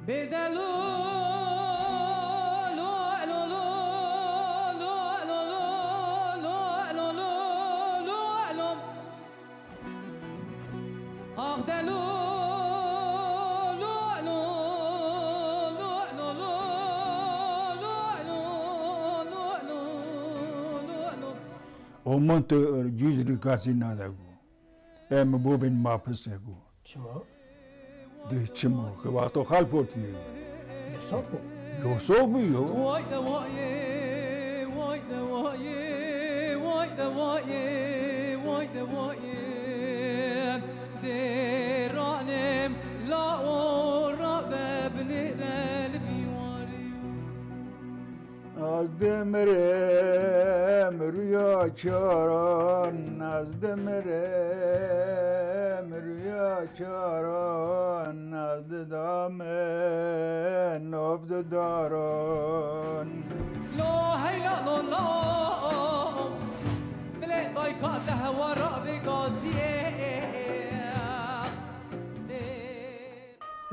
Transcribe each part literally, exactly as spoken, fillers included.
Bêdelo, lo, lo, lo, lo, lo, lo, lo, lo, lo, lo, lo, lo. Ax delo, lo, lo, lo, lo, lo, lo, lo, lo, lo. Oman tu cüz rikasî nade ku. Em bovên ma pise ku. Çima? Dê çima? Xewato xal portiye. Yasak bu. Yasak bu yo. Vay de vayê, vay de vayê, vay de vayê, vay de vayê. Dêranim la ora ve binêre li vî warî. Ez dimirim rüya çaran, ez dimirim rüya çaran, ez didame navdidaran. Lo heyla lo la, dilê dayka te hewara vê gaziyê.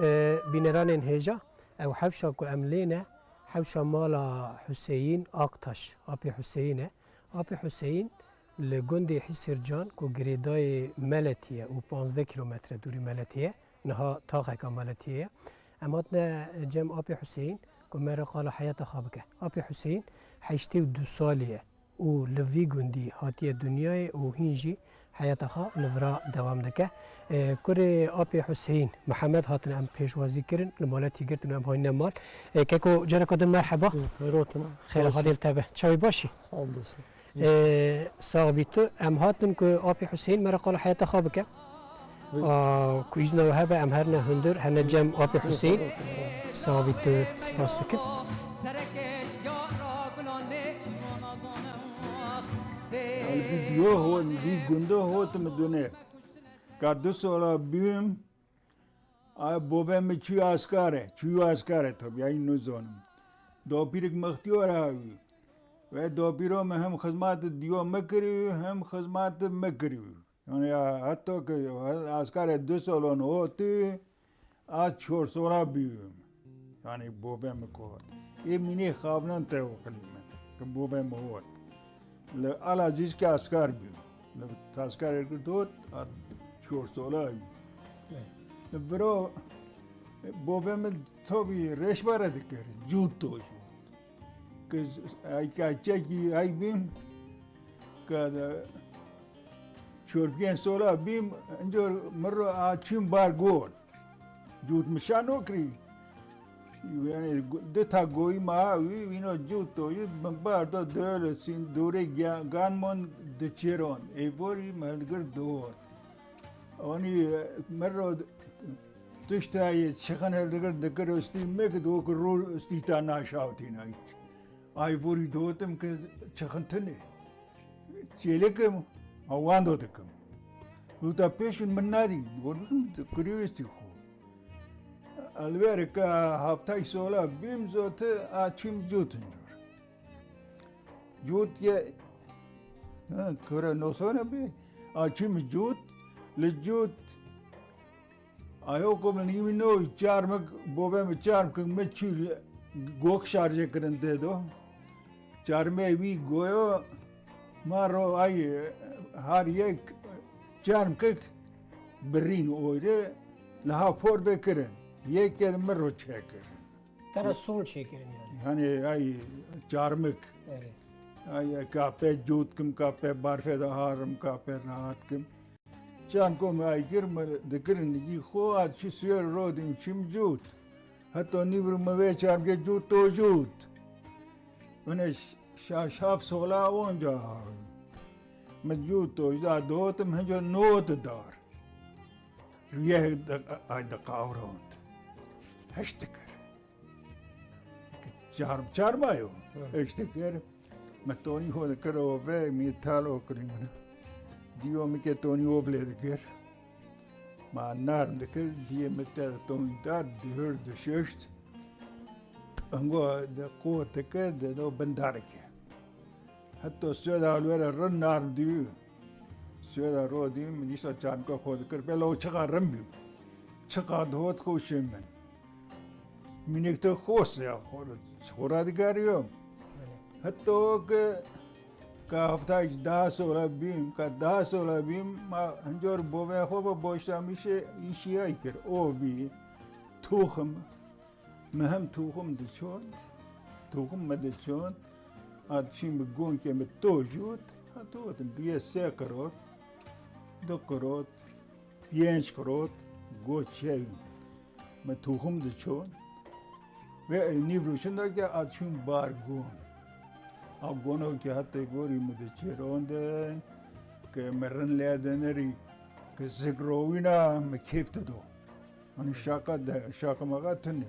E, bîneranên hêja, ew hewşa ku em lê ne, hewşa mala Huseyîn Aktaş, Apê Huseyîn e. Apê Huseyîn li gundê Hisircan ku girêdayê Meletî ye û panzdeh kîlometre dûrî Meletî ye, niha taxeka Meletiyê ye. Em hatine cem Apê Huseyîn ku me re qala heyata xwe bike. Apê Huseyîn heştê û du salî ye û li vî gundî hatiye dinyayê û hîn jî heyata xwe li vira dewam dike. E, kurê Apê Huseyîn, Mihemed, hatine em pêşwazî kirin, li Meletî girtin û em hayne mal. E, keko, careka din merheba. Xêr hatin. Xêr hadîl te be. Çawî başî? Hamdolsun. E, sax bî tu. Em hatin ku Apê Huseyîn me re qala heyata xwe bike. Aa, ku îzna we hebe, em herine hundir, hene cem Apê Huseyîn. Sax bî tu, spas dikim. Yani vîdeo ho, vî gundo hot mi dune. Ka du sola bîm, a bovê mi çû askare, çû askare tabi, yani nizanim. Dapîrik mextiyar hawî. Ve dapîro mi hem xizmat diyo me kirî, hem xizmat me kirî. Yani ya, heta ke askarê du solon hotî, az çor sola bîm. Yani bovê mi kot. Ê mînê xavnan te oqilî min. Ke bovê mi hot. Li Alazîz ke askar bîm. Li askar erkir dot, a çor sola bîm. Li viro, bovê mi tabi reşbare dikir. Cût to jût. Ke ay ka çekî ay bîm, ke de çor pênc sola bîm, inca min ro a çûm bar gor. Cût min şa nokirî. Yani du ta goyî ma wî, wîno cût to jût, min bar do döle sîn dûrê gan mon diçiron. Êvorî min hilgir dor. Onî min ro tişta yê çixin hildigir dikir û stî mik do ku rû stî ta naşawtîna. Ay vorî dotim ke çixin tune. Çêlikim, a wando dikim. Wita pêşin min nadî, wordum kurî wê stî xo. Elwerê ke heftay sola bîm zoti a çîm cûtin jor. Cût ye, ha, kore nosone bî, a çîm cût, li cût, Ayo ku min nîmî no çarmik, bovê min çarmik min çû gok şarjê kirin tê do. Çarmê wî goyo ma ro ay har yek çarmikek birîn oyre li ha por vekirin. Yekê min ro çêkirin. Te re sol çêkirin yani. Hani ay çarmik. Evet. Ay kapê cût kim, kapê barfê de harim, kapê rahat kim. Çan ku me ay kir, me dikirin digî xwe, a çi sêr rodîm çim cût. Heta nîvir me vê çarmikê cût to cût. Min ş-, şaş hav sola onca. Me cût to jî da dotim hinca not dar. Rüye de, ay de qavrond. Heşt dikir. Çarm-, çarma yo. Hı. Eşte ker, me tonî ho dikir o ve, mi talo kirî min. Diyo mi ke tonî o vle dikir. Ma narm dikir, diye mi te tonî dar, dihir dişişt. Ango de qo dikir, de do bindarike. Heta soda alwere rin narm diyu. Soda ro diyu, min dîsa çarmika xo dikir, bela o çiqa rin bî. Çiqa dihot xo şê min. Mînêk te xos ya, xora digeriyo. Heta ki, ka hevtay ji deh sola bîm, ka deh sola bîm, ma hincor bovê xwe ve boşta mişe îşiyay kir. O bî, toxim, me hem toxim diçond, toxim me diçond, a dişîn bi gonkê me tojot, ha totin, bûye sê qirot, du qirot, pênc qirot, got çew. Me toxim diçon. Ve ew nîv rûşin de ke a çûn bar gon. A gono ke heta gorî me diçêrondin, ke me rin lê dinirî, ke zik rowîna me kêf dido. Hani şaka de, şaka maka tune.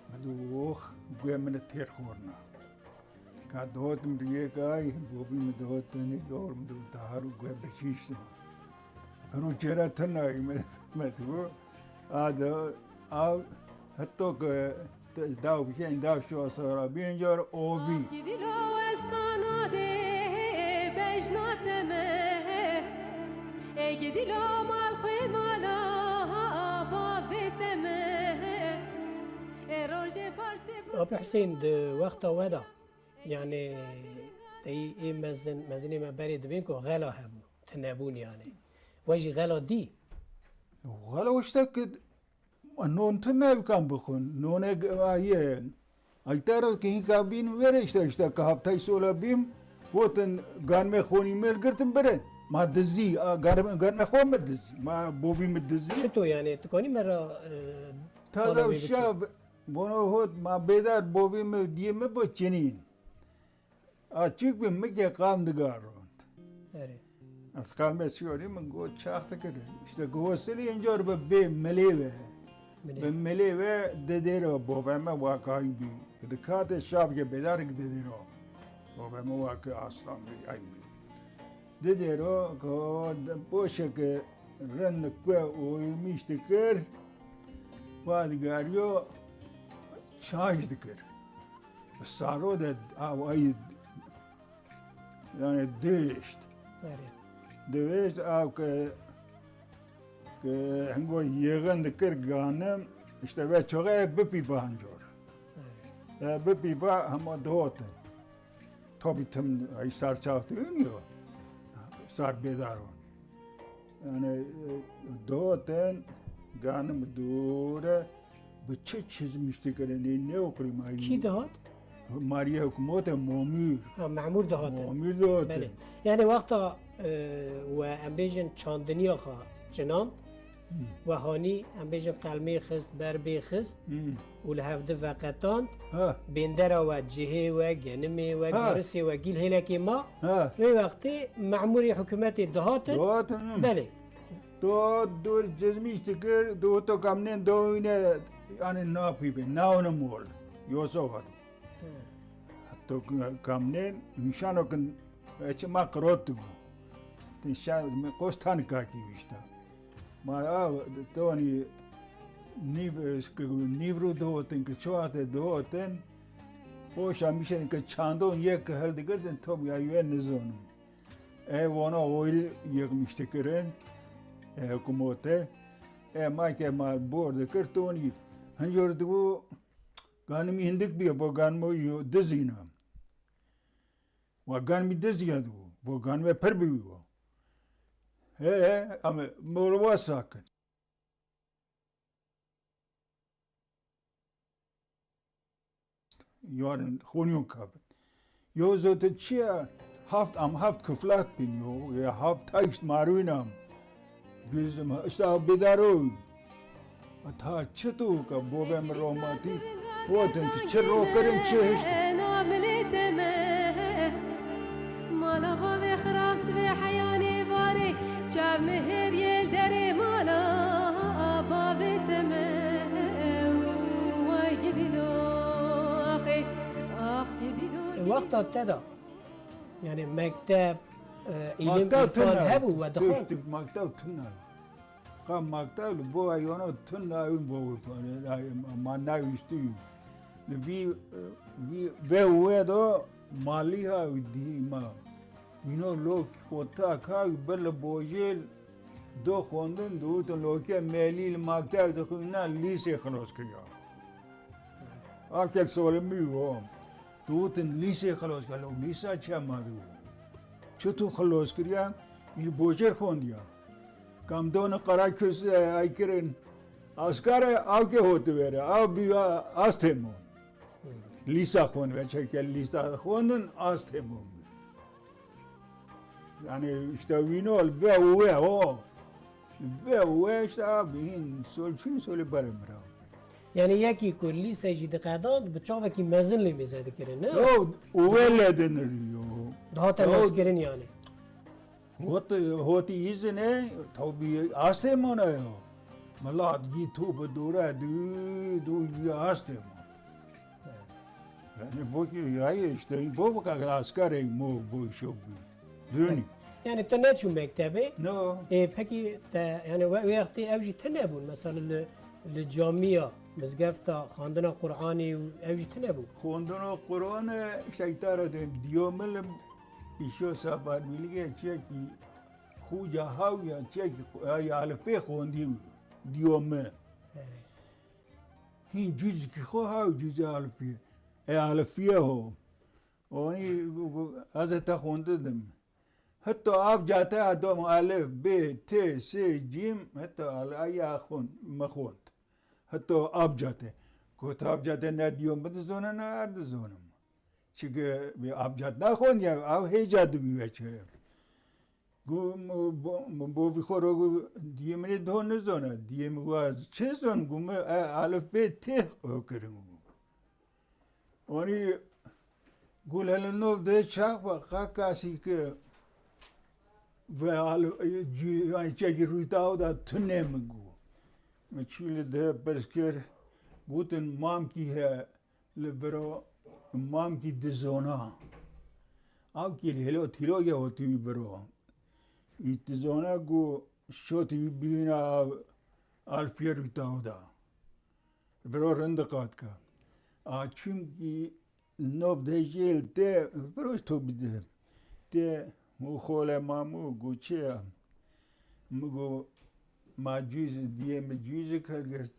Me do, oh, guya min têr xorna. Ka dihot min riyek ay, govî min dihot tenê, dor min dihot dahar û guya biçîştin. Her û çêra tenayî me, me digo, a de, a, heto ke te, daw bişên, daw şo sora, bîn car ovî. Gidilo ez kanadê bejna te me, e gidilo mal xwe mala bavê te me, e rojê parsê Abi Hüseyin, di wexta we de, yani, tey ê mezin, mezinê me berê dibên ku xela hebû, tunebûn yani. We jî xela dî? Xela işte ki, non tu nevikan bixwin, none aye. Ay te re ki hinka bîn were işte, işte ki haftay sola bîm, gotin ganmê xonî mêl girtin birin. Ma dizî, a, ganmê, ganmê xwe mi dizî, ma bovî mi dizî. Çito yani, tu kanî me re, e, Taza bana şav, bono hot, ma bêdar bovî mi, diyê mi bo çinîn. A çik bi mi ke qan digarond. Erê. Ez qan me siyonî min got çax dikir. İşte gosilî incar bi bê milê ve. Milê. Bi milê ve dedêro boveme wakay bî. Di katê şav ke bêdar ki dedêro. Boveme wakay aslan bî, ay bî. Dedêro ko boşe ke rind kue oyulmuş dikir. Wa digariyo çaş dikir. Bi saro de aw ay, yani dişt. Erê. Dişt aw ke, ke hingo yêxin dikir ganim, işte ve çoğe bipîva hincor. Erê. E, bipîva hema dihotin. Tabi tim ay sar çaxtî yo. Sar bêdar o. Yani, e, dihotin ganim dûre bi çi çizmiş dikirin, ne okurî ma. Kî dihat? Mariye hikûmetê Momûr. Ha, Memûr dihatin. Momûr dihatin. Belê. Yani wexta, e, we em bêjin çandiniya xwe cinan, Hı. we hanî em bêjin qelmê xist, ber bê xist Hı. û li hevdi veqetand, Ha. bêndera we, cihê we, genimê we, Ha. girisê we, gîl hêlekê ma, Ha. wê wextê memûrê hikûmetê dihatin. Dihatin, hı. Belê. Do, do cizmîş dikir, do to kamnên do yine, yani napî be, naone mol. Yoso var. Hı. Hatta kamnên, nişano kin, eçi ma qirot digo. Nişan, me koş tan kaki işte. Ma a, tonî nîv, nîv ru dihotin, ki çi wextê dihotin, hoşa mişen ki çandon yek ki hildikirtin, tom ya yê nizonin. E, vana oyl yek miştikirin, e, hikûmetê. E, ma ke ma bor dikir tonî. Hincor digo, ganimî hindik bî, bo ganimo yo dizîna. Wa ganimî diziya digo, bo ganime pir bî wa. He, he, ama mol wa sakin. Yarın xonyon kabin. Yo zotin çiye? Haft am haft kuflat bin yo. Ya haft taşt marwin am. Bizim işte bedaro. Ta çi tu ka bovem romatî. Votin tu çi rokirin çi hişt. Mala bavê xirab sibê heyanê barê, çav nihêriyê li derê mala bavê te me. Way gidîno, axê, ax gidîno, gidîno. Wexta te de, yani mekteb, e, îlim, Maktab îrfan tune. Hebû we dixwend? Tiştik maktab tune. Ka maktab li bo aywana tun nayûn bo wê kone, ay, ma nayûstî. Li vî, vî, ve wê do malî ha dî ma. Îno lok kotak ha ber li bojêl do xwendin, dûtin lokê melî li maktab dixwîna lîsê xilos kiriya. Akel solimî wo. Tu wutin lîsê xilos kir, lîsa çi ma dû? Çi tu xilos kiriya? Îl bojer xondiya. Kam dona qara kös, e, ay kirin. Askare avke hoti vere. Av bi astemo. Lîsa xon ve çeke lîsa xondin astemo. Yani işte wîno li ve û we ho. Li ve û we işte abi hin sol çin solê berê mira. Yani yekî ku lîse jî diqedand, bi çavekî mezin lê mêze dikirin, ne? Yo, û we lê dinir yo. Daha te Yo. Naskirin yani. Hot, hotî îzine, tabi astê mona yo. Milat gî tu bi dore du, du gî astê mon. Yani bu ki ya işte bu kadar asker mo bu şobi. Dönü. Yani te neçû mektebê? No. E, peki te yani we wextê ew jî tune bûn? Mesela li, li camiya, mizgefta, xandina Qur'anê û ew jî tune bûn? Xandina Qur'anê işte îtara de diyomilim işo sabar bilge çeki xuca haw ya çeki ay alifbê xondî diyome. Evet. Hin cüzkî xo haw cüzê alifbê. E alifbê ho. Onî ez ê te xwendin dim. Heta abcate a dom alif, bê, tê, sê, cîm, heta al-, aya xwend, me xwend. Heta abcate. Got abcate ne diyo min dizone ne ez dizonim. Çike bi abcat naxwend ya, ev hêca dibî veçe. Gu, bo, bo, bo vî xwe ro gu, diyê min ê do nizone, diyê min wa çi zon, gu min, e, alif bê tê kirin. Onî gul hele nov de çax ve, ka kasî ke ve al-, cü-, yani çekî rûytaw da tune min gu. Min çû li de pirs kir, gotin mamkî he li viro, mamkî dizona. Ew kî li hilo tîloge hotî wî viro. Wî dizona gu şotî wî bîna alfiye rûytaw da. Viro rind qat ka. A çimkî nov de jêl te, viro to bide. Te mu xole mamu gu çi ya? Mu gu ma cüz diye mi cüz ka girt.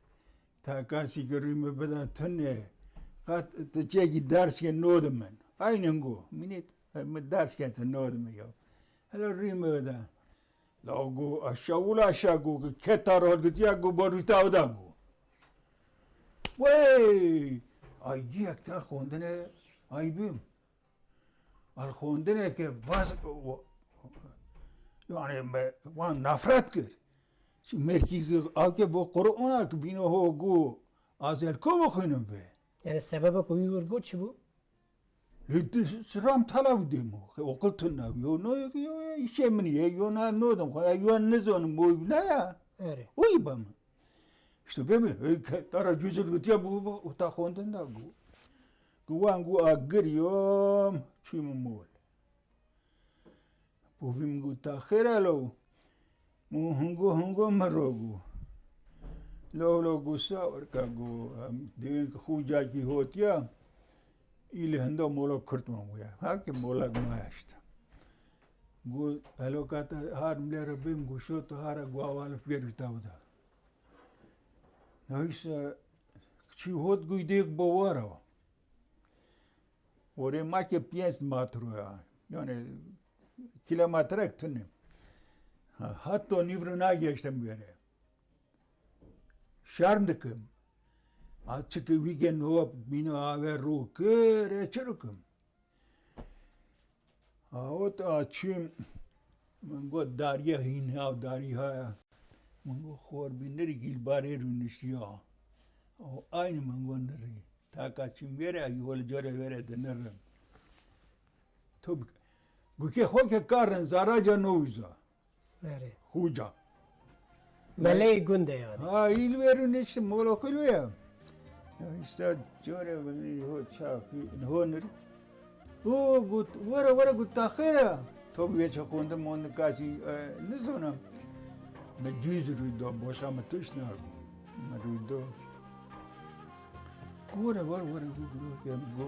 Ta kasî ki rûy mi bida tune. Qat ti çekî derske nodi min. Aynen gu. Minit mi derske te nodi min ya. Hele rûy mi bida. La gu aşağı ula aşağı gu ki keta rol gidiya gu bo rûytaw da gu. Wey! Ay yek ter xondine ay bim. Al xondine ke vaz, yani me, wan nafret kir. Çi merkî ki ake bo Qur'ana ki bîno ho gu azel ko bo xwînim ve. Yani sebebe ku wî wir got çi bû? Ê, di, ram tala û demo. Okul tuna. Yo no, yo, yo, işe min ye, yo na nodum. Xwe, yo nizonim, bo ne ya. Erê. Oy bam. İşte be mi? Ê, ke, tara cüzür gutiya bu, bu, uta xondin da bu. Guwan gu agir yom, çim mol. Bovî min got, "Ta xêr e lo?" Min got, "Hungo, hungo min ro," got. "Lo, lo," got, "sawir ke," got, "em, dêwên ki xucakî hotiya, î li hinda mola kurt man wî ye. Ha ki mola ma ye işte." Got, "Helo ka te har milê re bêm," got, "şo tu hara got, awa li fêr bî te bida." Neyse, çî hot got, dêk bo wara. Orê ma ke pênc metro ya. Yani kilometrek tune. Ha, hatta nîvro nageştim were. Şerm dikim. Ha, çike wî gen hop bîna ave ro kir, e çi bikim? Ha, ot a çim, min got, darî hîn ha, darî ha ya. Min got, xor bî nirî gîlbarê rûniştiya. O aynî min got nirî. Taka çim vere, yol care vere de nirî. To bi-, gukê xo ke karin zaraca nowiza. Vere. Xuca. Meleyê gund e yani. Ha, îl verin işte molokul ya. Ya işte care beni ho çapi, ho nir. O gut, vere, vere gut ta xêr e. To bi çakondin mon kasî, e, nizonim. Me cüz rû do, boşa me tişt nergo. Me rû do. Gore, gore, gore, gore, gore, go.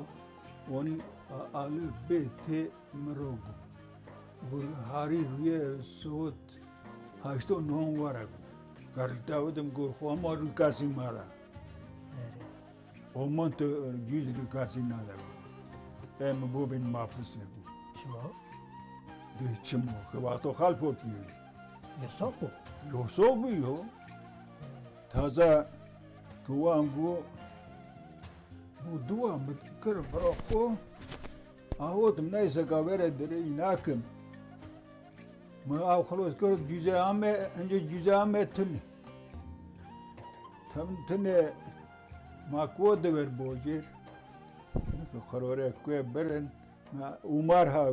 Oni a-, alı bê tê mi ro go. Go harî rûye sot haşto non wara go. Garita odim go, xo ama rû kasî mara. Erê. Oman tu cîz li kasî nade. Em bovên mafisê bû. Çima? Dê çima? Ke wexto xal potiye. Yasak bû. Yasak bû yo. Taze ki wan bû, bû dua min kir vira xwe. Ahot min neyse ka were dirê nakim. Min av xelos kir, cüze ame, ince cüze ame tune. Tam tune ma ku de ver bojêr. Xerore ku birin. Ma Umar ha,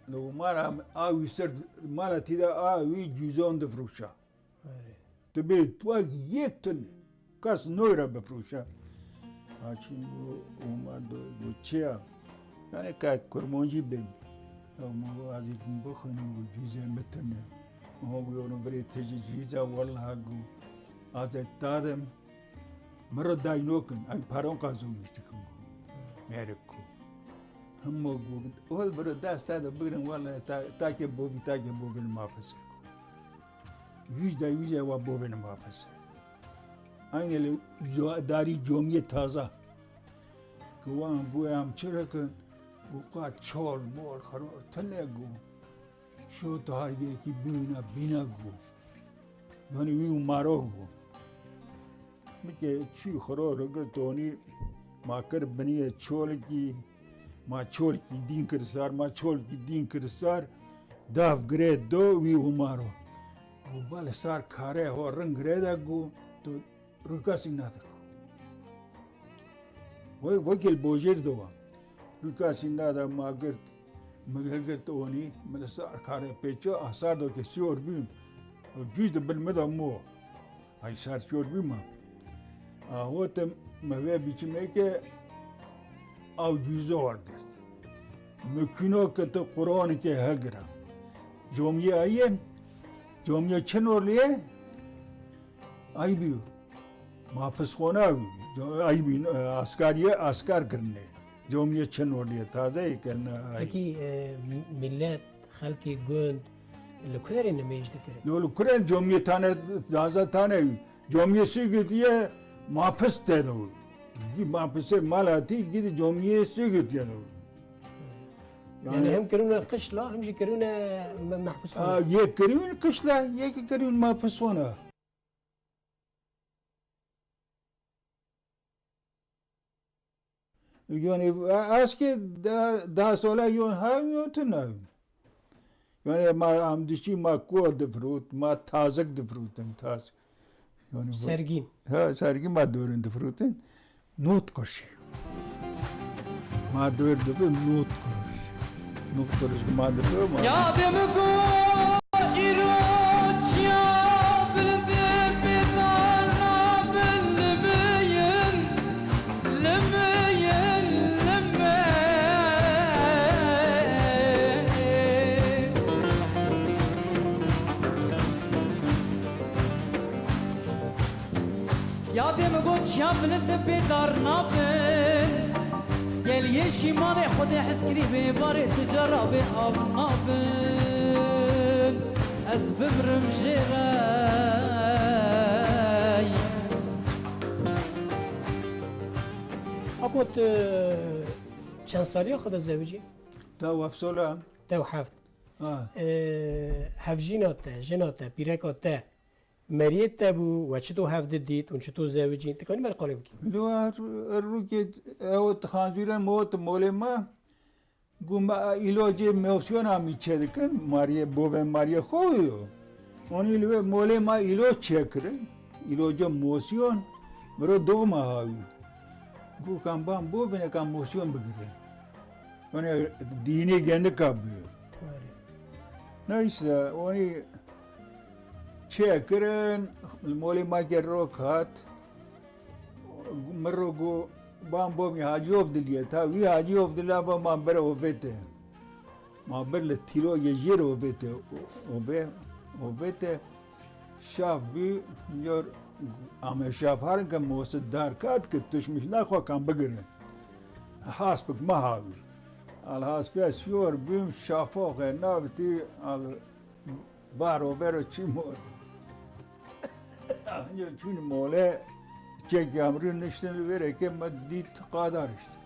li Umar ha, a wî ser mala tî de a wî cüzon difrûşa. Erê. Tu bê tu yek tune. Kes noy re bifrûşe. Haçî û Umar do got, "Çi ya?" Yani ka Kurmancî bin. Ya ma got, "Ez ê bixwînim û cîzê min tune." Ma got, "Onu birê te jî cîza welaha got. Ez ê tadim. Min re dayno kin. Ay paron qazonmiş dikim got. Merik got. Hemma got. Ol biro dest te de bigirin welaha ta, ta ke bovî, ta ke bovî ma pese." Yüzde yüz ewa bovên mafese. Aynı li co-, darî comiyê taza. Ki wan bû em çi dikin? Û qa çol mol xiror tine gu. Şo targekî bîna bîna gu. Yani wî û maro gu. Mike çî xiror girt onî ma kir biniyê çolkî. Ma çolkî dîn kir sar, ma çolkî dîn kir sar, dav girê do wî û maro. Û bal sar kare ho ring girê de gu, tu rûkasî nade ku. Wê, wekî li bojêr do wa. Rûkasî nade ma girt, mi girt onî, mi li sar kare pêço, a sar do ke sîyor bîm. Cûz de bil mi de mo. Ay sar çor bî ma. Ahotim me vê biçimeke aw cûzo wergirt. Mukino ke tu Qur'aneke hegira. Comiyê ayen, comiye çi norliye? Ay bî. Ma pisxona bî. Co-, ay bî, e, askariye, askar kirine. Comiye çi norliye, taze kirine. Ay. Peki, e, mi-, millet Xelkê gund li ku derê nimêj dikirin? Yo, li kurên comiyê tane, taze tane wî. Comiyê sî gidiye, ma pis tene wî. Gî ma pisê mala tî gidî comiyê sî gidiye wî. Yani hem kirûne qişla, hem jî kirûne me-, mehbûs xwe. A, yek kirûn qişla, yekî kirûn ma pis wana. Yani, e, eski da, da sola yon hem yon tune. Yani, ma am dişi ma kor difrut, ma tazik difrutin, tazik. Yani, bu Sergîn. Ha, sergîn ma dörin difrutin. Not qurşî. Ma dor dibi not quruş. Not quruş ma dibi ma. Yadê min ku îro çiya bilindê pêdar nabin limeyin, limeyin, limey. Yadê min got çiya bilind pê dar nabin. Geliyê şîmanê Xwedê hezkirî bê barê ticara bê av nabin. Ez bimrim jê re. Apo, tu çend saliya xwe de zewicî? Tew heft sola. Tew heft. Ha. E, hevjîna te, jina te, pîreka te, Meriyê te bû, we çito hev didît, hûn çito zewicîn? Dikanî me li qalê bikî. Lo her, her rûkê ew xanzûre mot molê me, gu me îlocê mosyona mî çêdikin, mariyê bovên mariyê xwe yo. Onî li wê molê me îloc çêkirin, îlocê mosyon, miro dogma hawî. Gu kan ban bovine kan mosyon bigirin. Onê dînê gendika bû. Neyse, onî çêkirin, li molê me ke rok hat. Min ro got, ban bo wî Hacî Ovdiliyê, ta wî Hacî Ovdila ba man bere ovête. Ma bir li tîlo ye jêr ovête, ove, ovête. Şaf bû, yor, ame şaf harin ke mosî dar kat ke tişmişna xwe kan bigirin. Haspik me hawî. Al haspiya siyor bûm, şafo xwe navitî, al Baro bero çî mor. Anca çûn mole, Çek yamrî niştin li vêrekê me dît qadar işte.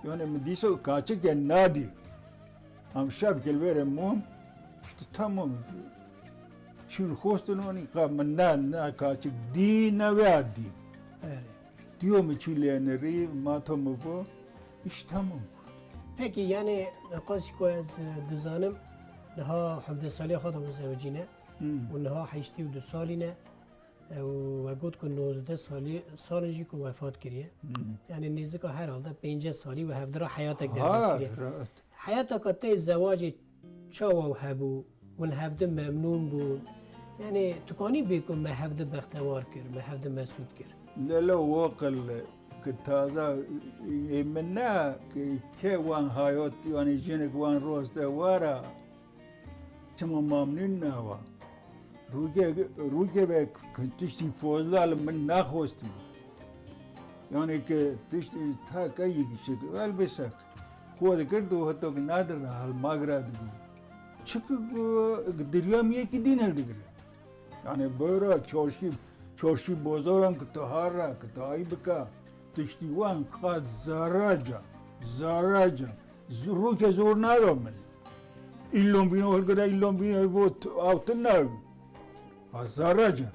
Yani min dîso kaçik ya nadî. Em şev kil vêre mum, işte tamam. Çün xostin onî qa min ne, ne kaçik dî, ne veya dî. Erê. Diyo mi çî lênerî, ma to mi vo, iş tamam. Pekî, yani, qasî ku ez, e, dizanim, niha hevdeh saliya xwe de û zewicîne Hmm. û niha heştê û du salî ne, e, û we got ku nozdeh salî, salin jî ku wefat kiriye. Hmm. Yani, nêzika herhalde pênceh salî we hevdira heyata Ha, gervez kiriye. rahat. Heyata ka te zewacê çawa hebû? Hûn hevdi memnûn bûn? Yani, tu kanî bê ku me hevdi bextewar kir, me hevdi mesûd kir? Lelo waqil ki taza ê min ne ki ke wan hayot, yani jinik wan roste wara. Çima mamnûn nava? Rûke, rûke ve tiştî fozla li min naxwestî. Yani ki tiştî ta ke yek şik, elbise. Xwe dikir, tu hitok nadir hal magra dibû. Çi ku dirya mi yekî dîn hildigire. Yani böyle çarşî, çarşî bozaran ki tu har ra, ki tu ay bika, tiştî wan qat zerreca, zerreca, z-, rûke zor nada min. Îllon vîno hilgire, îllon vîno vot, ew tu nayû. Ha zerreca.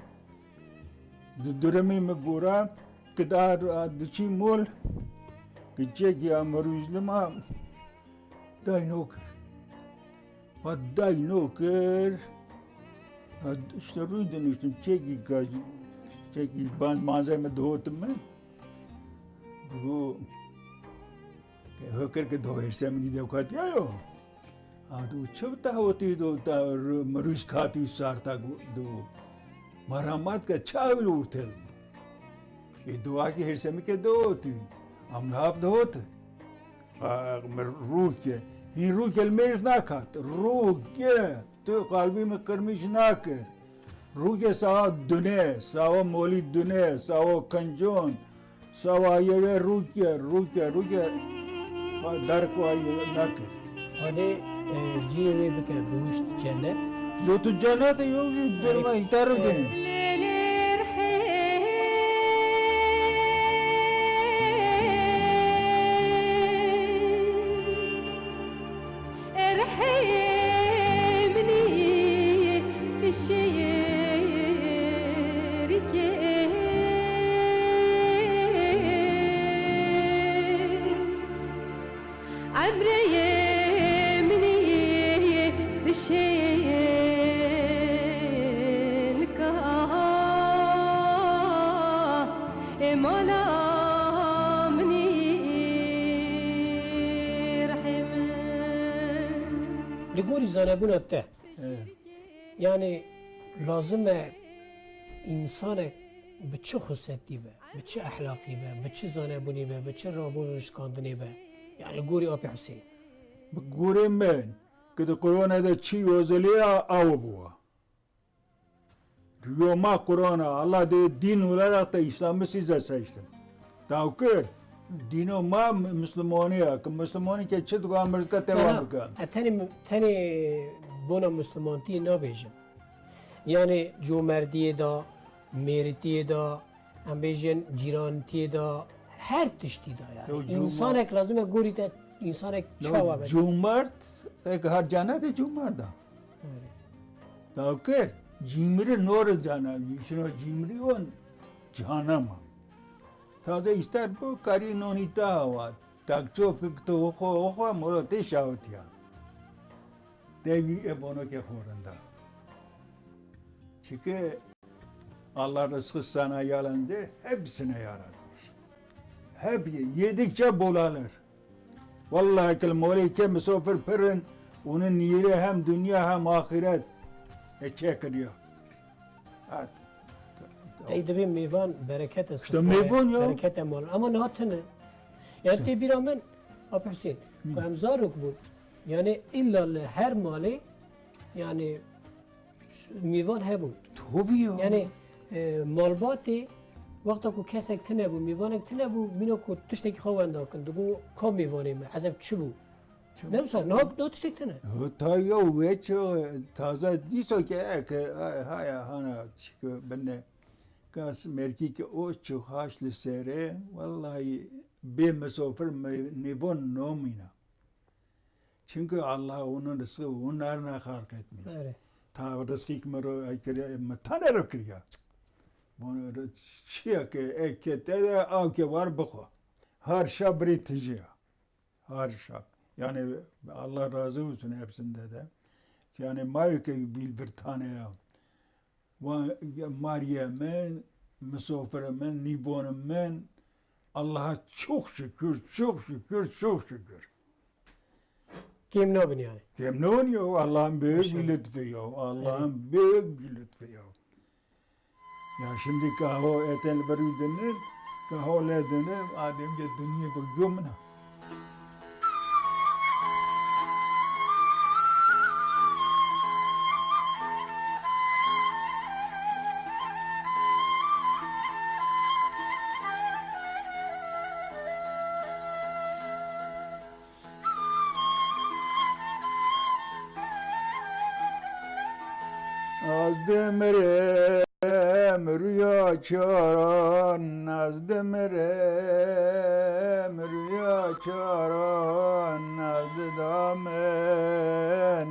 Di durumê min gora, ki da, da diçî mol, ki çekî ya mirûjlima, dayno kir. Ha dayno kir. Ha işte rûy diniştim, çekî ka, çekî ban manzay me dihotim min. Digo, hikir ki do hêrse min dî dewkatiya yo. Ha, tu çi bi te hotî do, te ru-, mirûs katî û sarta gu-, do. Meramat ke çawi li ortê bû. Ê duakî hêrsemi ke do tu. Am laf do tu. Ha, mir rûke. Hîn rûke li mêr nakat. Rûke. Tu qalbî min qirmîş nakir. Rûke sawa dune, sawa molî dune, sawa kincon. Sawa yeve rûke, rûke, rûke, derk wa ye nakir. Xwedê, e, cihê wê bike bihuşt cennet. Zo tu cennet yo, derma îtar de. Erhê minî tu şêrikê. Emrê minî tu şêlka. Ê mala minî rehê min. Li gorî zanebûna te, Evet. Yani lazim e însanek bi çi xusletî be, bi çi ehlaqî be, bi çi zanebûnî be, bi çi rabûn rişkandinê be? Yani li gorî Apê Husên. Bi gorê min, ki di Qur'anê de çi yozeliya aw bûwa. Yo ma Qur'ana, Allah de din olarak da İslam'ı size seçtim. Tawkir, dino ma Müslümaniya, ki Müslümani ke çi dua mirka te wan bika. E, tenê, tenê bona Müslümantiyê nabêjin. Yani comerdiyê da, mêritiyê da, em bêjin cîranitiyê da, her tiştî da yani. Yo, cuma- İnsanek lazim e gorî te, insanek Yo, çawa be. Cumart, ek har cennet e cumart da. Tawkir, cîmiri nor dana, şino cîmiri on cehennema. Taze ister bu karî nonî ta hawa. Takçof ki tu oxo, oxo, molo te şawtiya. Devî e bono ke xorunda. Çünkü Allah rızkı sana yalandır, hepsine yaratmış. Hep ye-, yedikçe bolanır. Vallahi kil molê ke misafir pirin, onun yeri hem dünya hem ahiret e çekiriyor. Hat. Ey dibê mêvan berekete İşte sifre, mêvan ya. Berekete mal. Ama niha tine. Yani tê bîra min, Apê Husên, ku em zarok bûn. Yani illa li her malê, yani Mêvan hebû. Tabii ya. Yani, e, malbatê, wexta ku kesek tune bû, mêvanek tune bû, mîna ku tiştekî xwe wenda kin, digo, ka mêvanê me, ezeb çi bû? Çi Ne wisa, niha, niha tiştek tune. Ho, ta ya wê çi, taze dîsa ke, e, ke, e, haya, hana, çi ke, binne. Kas merkî ke o çû haş li serê, wellahî bê misafir me-, nêvan namîna. Çimkî Allah hûn rizqî hûn nerna xelq etmiş. Erê. Ta rizqî ki me ro kiriya, me tane ro kiriya. Çiya ke eke te de, aw ke war bixwe. Her şa birî tijî ya. Her şa. Yani Allah razı olsun hepsinde de. Yani mayê ke vîl vir tane ya. Wa-, mariye min, misafirê min, nîvanê min, Allah'a çok şükür, çok şükür, çok şükür. Kêm nabin yani. Kêm nabin ya, Allah'ın büyük bir lütfu ya, Allah'ın büyük bir lütfu ya. Ya şimdi kaho eten bir dinin, kaho le dinin, adem de dünya bu gümna. Ez dimirim rüya çaran, ez dimirim rüya çaran, ez didame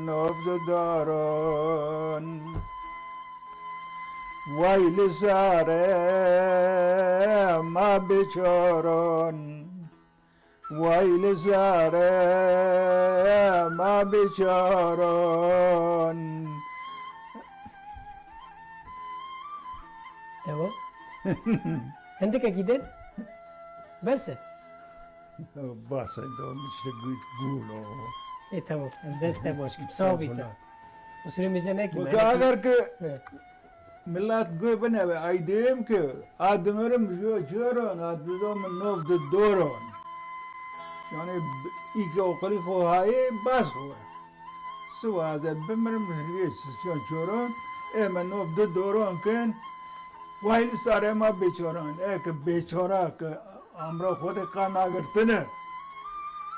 nov didaran. Vay li serê ma biçaran. Vay li serê ma biçaran. Devam. Hindikekî din. Bes e. Bas e, devam işte gul o. E, tamam. Ez dest te baş kim. Sağ ol, bî te. Estağfurullah. Usulü mize ne kim? Bu kadar ki He. Millet gö bine ve ay diyeyim ki, a dimirim yo çoron, a dido min nov di doron. Yani, iki okuli xo haye bas xo. Siwaze bimirim riye sisyon çoron, e min nov di doron kin, vay li sare ma beçoran, e ki beçora ki amra xo de kan agirtine.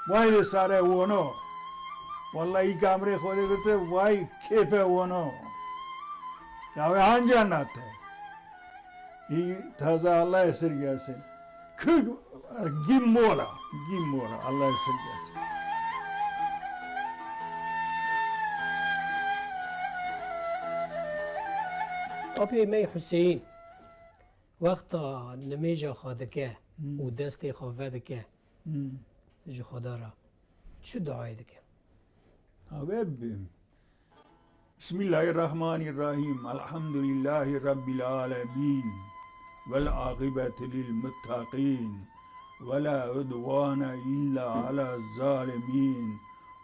Vay li sare wono. Vallahi kamrê xo de girti, vay kêfe wono. Ya ve hanca nate. Hî taze Allah esirgesin. Kı gim mola, gim mola, Allah esirgesin. Apê me Hüseyin, wexta nimêja xwe dike Hmm. û destê xwe vedike Hmm. ji Xweda re, çi duayê dike? Ave bim. بسم الله الرحمن الرحيم. الحمد لله رب العالمين. والعاقبة للمتقين. ولا عدوان إلا على الظالمين.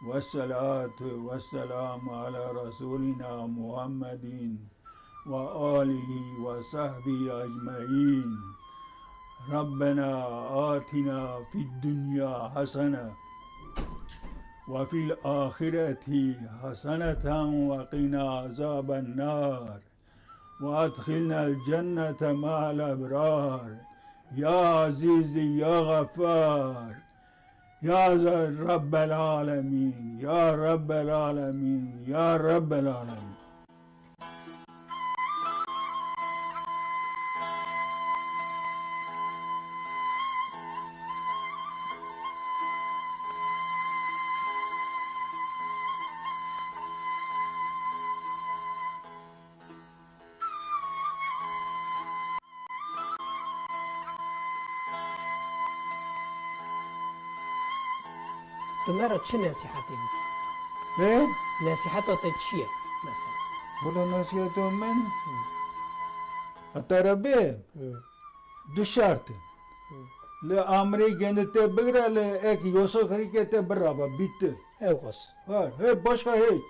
والصلاة والسلام على رسولنا محمد وآله وصحبه أجمعين. ربنا آتنا في الدنيا حسنة وفي الآخرة حسنة وقنا عذاب النار وأدخلنا الجنة مع الأبرار يا عزيز يا غفار يا رب العالمين يا رب العالمين يا رب العالمين. Tu me re çi nesîhetê bikî? He? Nesîheta te çi ye mesela? Wala nesîheta min heta re bê Hı. du şert in. Hı. Li amrê gende te bigire, li ek yosa xirîke te birava, bitti. Ew qas. Her, he, başka hiç.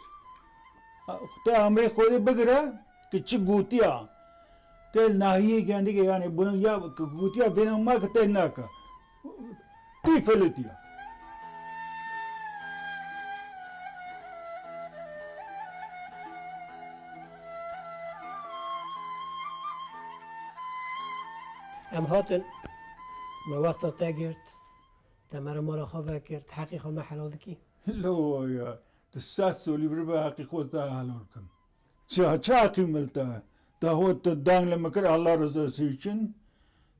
Te amrê Xwedê bigire, tu çi gotiya, te nahiyê gendike, yani bunu ya gotiya vêna ma ki te naka. Tî filitiya. Em hatin, me wexta te girt, te me re mala xwe vekirt, heqî xwe me helal dikî? Lo ya, tu sed solî vir be heqî xwe te helal kim. Ça, ça qîmeta? Te hot tu dang li min kir Allah rızası için.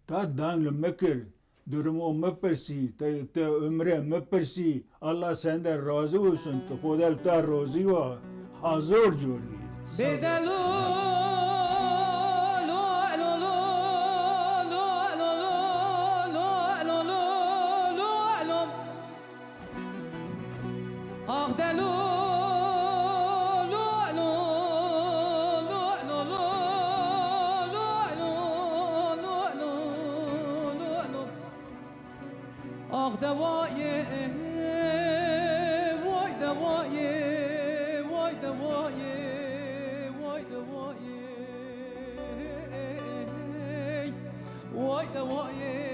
Te dang li min kir. Durumu min pirsî. Te, te umre min pirsî. Allah senden razı olsun. Tu Xwedê li te razî wa. Hazor corî. Bêdelo, lo, lo, lo, lo, lo, lo, lo, lo, lo, lo, lo. Ax delo, lo, lo, lo, lo, lo. Ax dewayê, way dewayê, way dewayê, way dewayê, way dewayê.